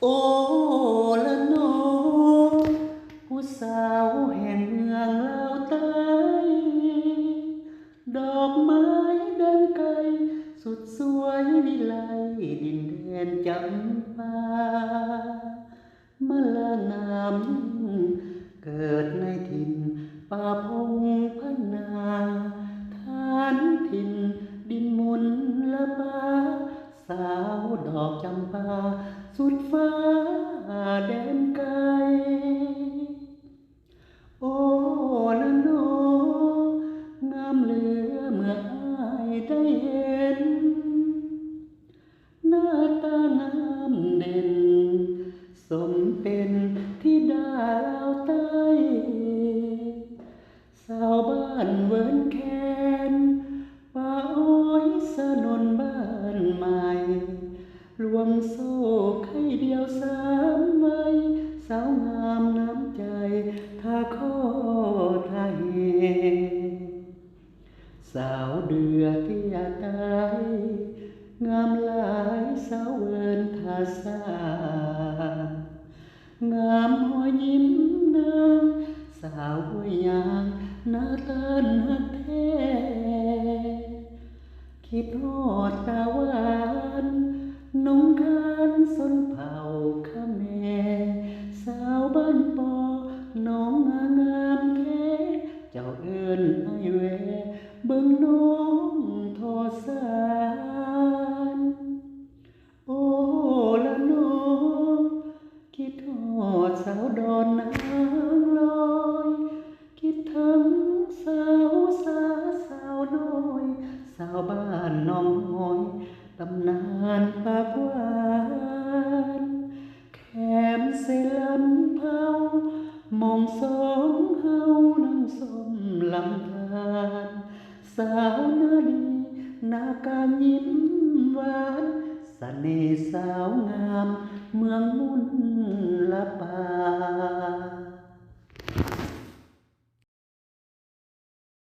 ໂອລະນໍ ຜູ້ສາວແຫ່ງເມືອງລາວໃຕ້ ດອກໄມ້ແດນໄກ ສຸດສວຍວິໄລດິນແດນຈຳປາ ມາລາງາມຍິ່ງ ເກີດໃນຖິ່ນປ່າພົງພັນນາ ຖານຖິ່ນດິນມົນລະປາ ສາວດອກຈຳປາສຸດຟ້າແດນໄກ. ໂອລະນໍ ງາມເຫຼືອເມື່ອອ້າຍໄດ້ເຫັນ ໜ້າຕາງາມເດັ່ນ ສົມເປັນທິດາລາວໃຕ້ ຊາວບ້ານເວີນແຄນ ປ່າອ້ອຍສະໜົນບ້ານໃໝ່ ລວງໂຊໄຂ່ດຽວສາມໄວ ສາວງາມນ້ຳໃຈ ທ່າຄໍ່ທ່າແຮ ສາວເດືອເຕ້ຍຕາຍ ງາມຫຼາຍສາວເວີນທ່າສາ ງາມຮອຍຍິ້ມນາງ ສາວຫ້ວຍຍາງໜ້າຕານຮັກແທ້ ຄິດຮອດຕາຫວານ ໜົງຄານຊົນເຜົ່າຂະແມ ສາວບ້ານປໍ ນ້ອງນາງງາມແທ້ ເຈົ້າເອີ້ນອ້າຍແວ ເບິ່ງນ້ອງທໍ່ສານ. ໂອລະນໍ ຄິດຮອດສາວດອນນາງລອຍ ຄິດເຖິງສາວສາ ສາວນ້ອຍ ສາວບ້ານໜອງຫອຍ ຕຳນານປາກຫວານ ແຄມເຊລຳເພົາ ໝອງສອງເຮົານັ່ງຊົມລຳທານ ສາວນາລີໜ້າກາງຍິ້ມຫວານ ສະເໜ່ສາວງາມເມືອງມົນ